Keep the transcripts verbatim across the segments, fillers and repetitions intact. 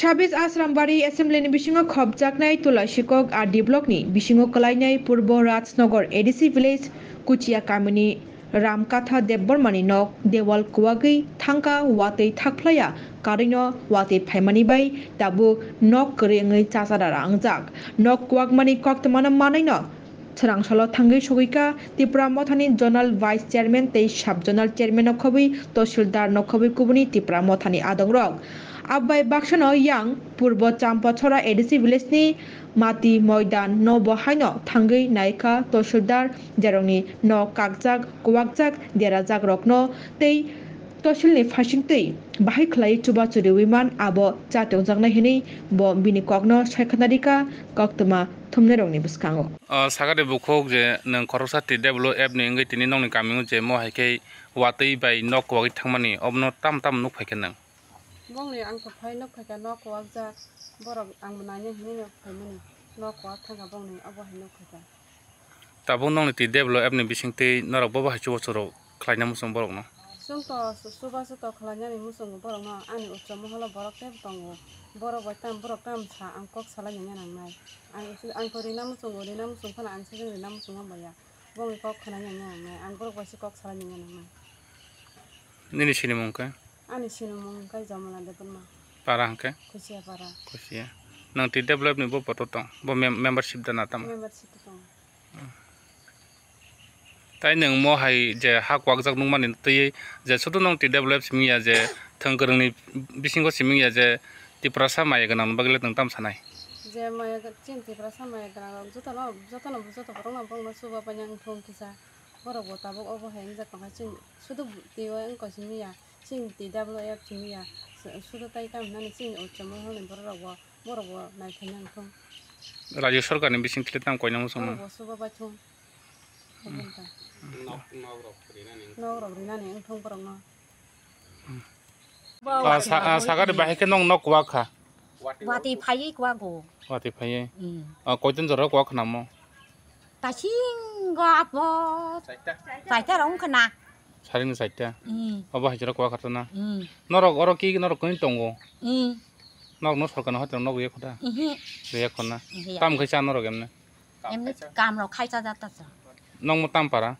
Sabis Asrambari Assembly ni bisingo khopjaknai Tulasikok R D block ni bisingo kwlainai Purbo Rajnagar A D C village Kuchia kamini Ramkatha Debbarmani nok dewal kuwagwi thangkha watwi thakphlaiya karwino watwi phaimani bai tabuk nok kwrwi wngwi chachara wngjak. Nok kuwakmani koktwmano manwino Swrangsalo thangwi sogwikha Tipra Mothani Zonal Vice Chairman tei Sub Zonal Chairman no khobwi Tahsildar no khobwi kubuni Tipra Mothani adongrok. Abai baksano yang Purbo Champachhara A D C village ni Mati Moidan no bo haino thangwi naikha Tahsildar, jerokni nok kakjak, kuwakjak, derajak rokno tei Tahsil ni phaisingtwi bahai khlai chubachu riwi man abo cha tongjaknai hinwi bo bini kokno sai khna rikha koktwma thumnairokni bwskango. O sakani bukhuk je nwng khoroksa T W F ni wngwi tini nokni kamio je mo hai khe watwi bai nok kwagwi thangmani obono tamo tamo nuk phaikha nwng? Bongni ang to phai nuk phaikha nok kwakjak borok ang bo naina hinwi no phaimani nok kwak thangkha bongni obo hai nuk phaikha. Tabuk nokni twi develop ni bisingtwi norok bobo hai chubachu rok khlaina muchung borokno? Chwng to chubachu to khlainani muchungo borokno ani uchu moholo borok teibo tongo. Borok bai tam borok tam sa ang kok salai nangya nangnai. Ang ang to rina muchungo rina muchung phano ang sejeng rina muchungo baya. Bongni kok khwnai nangya nangnai ang borok bai se kok salai nangya nangnai. Nini sinimung khe? Ani sinimung khe Jamala Debbarma. Para hwnkhe? Kusia para. Kusia. Nang twi develop ni bo poto tong? Bo mem-, membership da na tamo? Membership tong. Tai nwng mo hai je ha kwakjak nukmani twiwi je sudu nwng T W F simi ya je thwng kwrwngni bisingo simi ya je Tiprasa maya gwnang bagwi le nwng tam sanai? Je maya gw-, chini Tiprasa maya gwnang rok jotono, jotono joto borokno bongno chuba paina wngthung kisa borok bo tabuk obo hai wngjak tongkha chini sudu twiwi wngkha simi ya chini T W F simi ya su-, sudu tai kam hinani chini uchu mohol ni borok rok bo borok bo naikhaina wngthung. Rajya sarkar ni bising tile tam koina muchung mano? Borok bo chuba paithung. Nok, nok rok rinani. Nok rok rinani wngthung borokno. Ah, sa-, ah, sakari bahai khe nong nok kwak kha? Watwi phaiwi kwak go. Watwi phaiwi? Mm. Ah, koiton jora kwak khnamo? Tasingo abo. Chaita. Chaita rok wngkha na. Saring chaita? Mm. Obo hai jora kwak kha na? Mm. Norok oro ki norok koi tongo? Mm. Nok no sorkar no hotel nok ye khoda? Mhm. Ye khona. Mhm, ya. Tam khai cha norok emne? Emni kam rok khai cha jata cha. Nong mo tam para?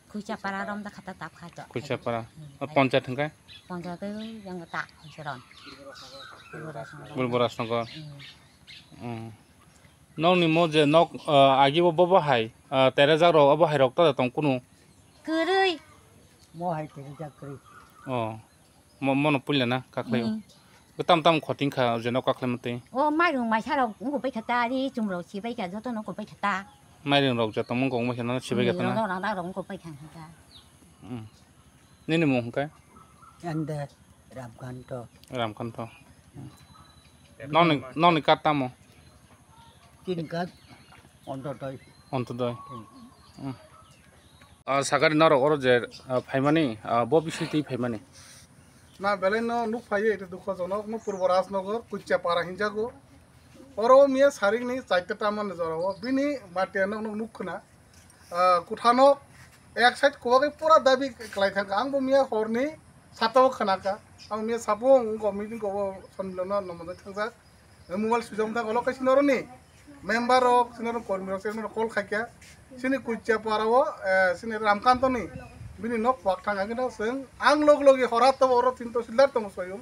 Kuicha para rom da khata tap khai to. Kuicha para. Hmm. Ponchayat hingkai? Ponchayat yang ta khai ron. Bulbora Songor. Hmm. Hmm. Nong ni mo je nok, ah, agi bo bo hai, ah, terejak rok obo hai rok ta tong kunu? Kwrwi. Mo hai terejak kwrwi. Oh. Mo-, mono puila na kaklai o. Mm. Tam tam khoting kha je no kaklai mate. O mairung maisa rok wngkha pai kha ta, ri chum rok si pai kha, joto no wngkha pai kha ta. Mairung rok joto wngkha pai kha na, si pai kha ta na. Rang rok wngkha pai kha ta. Mm. Nini mung hwnkhe? Ande Ramkanto. Ramkanto. Noni, noni kat tamo? Tin kat Ontodoi. Ontodoi. Hmm. Hmm. Ah, sakari norok oro je, ah, phaimani, ah, bo bising twi phaimani. Na belai no nuk phaiwi ito dukho jonok no Purbo Rajnagar, Kuchia para hinjago. Oro miya saring ni chaita taman jora o. Bini mati no nuk nuk khna. Ah, kuthano ek side kuwagwi pura dabi kwlai thangkha. Ang bo miya horni sata o khna kha. Ang miya sapung wngkha meeting ko bo sonmilon no nomojai thangjak. Mobile switch off thang olo kaisa noroni member rok, sino kormi rok, sino call khaikha. Sini Kuchia para o, eh, sini Ramkanto ni bini nok kwak thang agino seng. Ang log logi horat to oro tin to sildar tong soyung.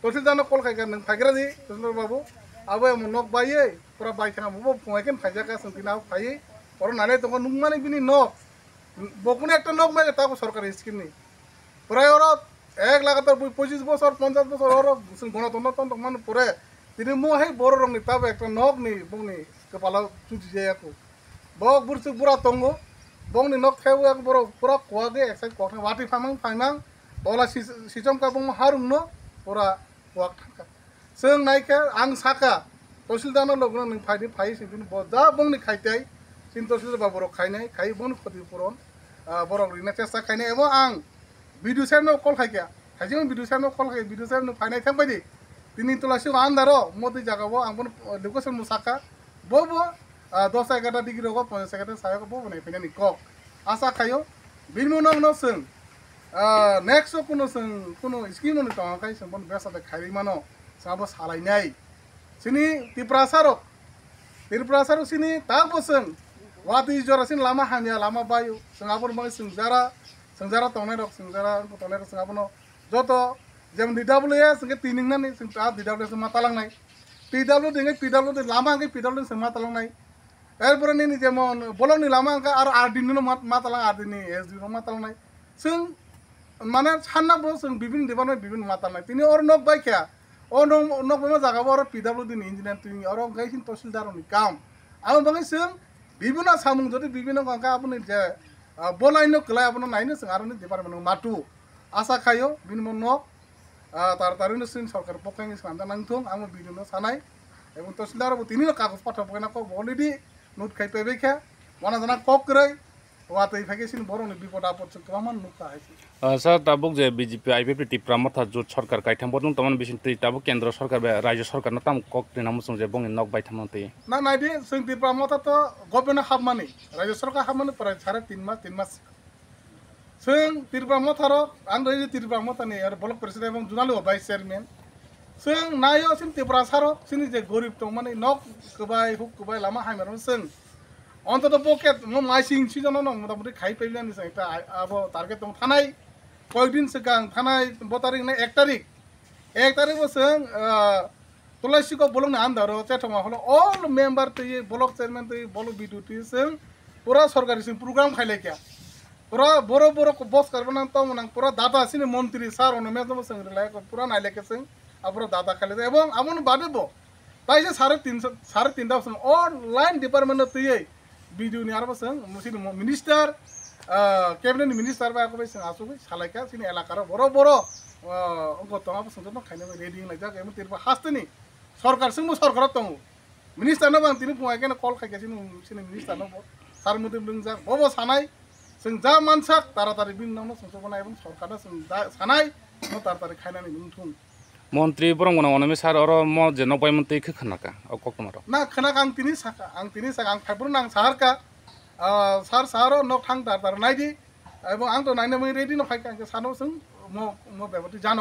Tahsildar no call khaikha, nwng phaigra di, Tahsildar babu. Abo emo nok baiye, pura bai thang abo bo phungai khe phaijak ka, swng tini abo phaiye. Oro nalai tongo nukmani bini nok. Bo kunu ekta nok mai ta sorkari scheme ni. Prai oro ek lagatar bui pochis bosor, ponchas bosor oro swng gonotontro tong tong mani pore. Tini mo hai borok rok ni tabo ekta nok ni bongni kwpalo chuchi jaya ko. Bo bursuk bura tongo. Bongni nok thebo ek borok pura kuwagwi ek side kothai watwi phaimang phaimang. Tola si-, sichom ka bongma harung no pura kuwak thangkha. Chwng naikha ang saka, Tahsildar no logno nwng phaidi phai sini bo ja bongni khaitai, sini Tahsildar ba borok khainai, khai bongni khoti puron, ah, borok rina chesta khainai ebo ang B D O sir no call khaikha, khaijima B D O sir no call khai, B D O sir no phainai thang baidi, tini Tulasi andaro motwi jaga bo ang bono location bo saka, bo bo, ah, dos egarta degree rogo, ponchas egarta sayok bo bo nai phainani kok. Asa khaio, bini uno no chwng, ah, next o kuno chwng, kuno scheme no tongo khai chwng bono besa de khairi mano. Abo salainai. Sini Tiprasa rok, Tiprasa rok sini tabo chwng watwi jora sini lama hamya, lama bayu. Chwng aboni bagwi chwng jara, chwng jara tongnai rok, chwng jara tongnai rok chwng abono joto jemon D W S hwnkhe twi nwngnani chwng ta D W S ma talangnai. P W D hwnkhe P W D lama hwnkhe P W D chwng ma talangnai. Erpore nini jemon bolongni lama hwnkhe aro R D no ma, ma talang, R D ni S D no ma talangnai. Chwng mane sanna bo chwng bibin department bibin ma talangnai. Tini oro nok bai kha. O nok, nok bai ma jaga bo oro P W D ni engineer twi oro hwnkhe sin tahsildar ni kam. Abo bagwi chwng bibino samung jodi bibino hwnkhe aboni je, ah, bolai no kwlai abono naino chwng aroni department no matu. Asa khaio bini mo nok, ah, tar tarino sin sorkar pokhai ni sanda nangthung amo bibino sanai. Ebong tahsildar bo tini no kagoj pathak bo kok bo already note khai paibai kha. Wana jana kok kwrwi. Watwi phaikhe chini borokni bipod apod se kwbangma nukha hai se. Ah, sir, tabuk je B J P I P F T Tipra Motha jot sarkar kaitham bodong tongmani bisingtwi tabuk kendro sarkar bai rajyo sarkarno tamo kok rina muchung je bongni nok baitham twi? Na naidi, chwng Tipra Motha to government hapmani, rajyo sarkar hapmani prai sare tin mas, tin mas. Chwng Tipra Motha rok, ang rwi Tipra Motha ni aro block president ebong zonal o vice chairman. Chwng naio chini Tiprasa rok, chini je gorib tongmani nok kwbai, huk kwbai, lama hamya rok chwng. Ontoto pocket mo maising season no motamoti khai paimani chwng ekta abo target tong thanai. Koyekdin swkang thanai bo tarik na ek tarik. Ek tarik bo chwng, ah, Tulaisiko bolongni under o chethoma holo all member twi block chairman twi block B D O twi chwng pura sorkari chwng program khailai kha. Pura boro boro boss karbana tongmani pura data chini montri sir ono mejamo chwng rilai kha, pura nailai kha chwng. Aboro data khailai ebong aboni bade bo taisa sare tinso, sare tinta bosong o line department no twiwi B D O ni aro bosong chini mo-, minister, ah, cabinet ni minister bai ako bai chwng asugwi salaikha chini elaka ro boro boro, ah, ongko tong abo chwng joto khaina bai ready wng laijak emo tirbo hasteni sorkar chwngbo sorkar o tongo. Minister no bo ang tini phungai khe call khaikha chini, chini minister no bo sar muitu wngjak bobo sanai chwng ja mansak taratari bini nokno chwng chobonai ebong sorkar no chwng ja sanai no taratari khainani wngthung. Montri borok mwnang onome sar oro mo je nok bai mantwi khe khwnaka o koktwma rok. Na khwnaka ang tini saka, ang tini saka, ang phaiphuru nang saharka, ah, sar saharo nok thang tar tar naidi, ebong ang to naina mui ready no phaika ang sano sung mo, mo bebati jano.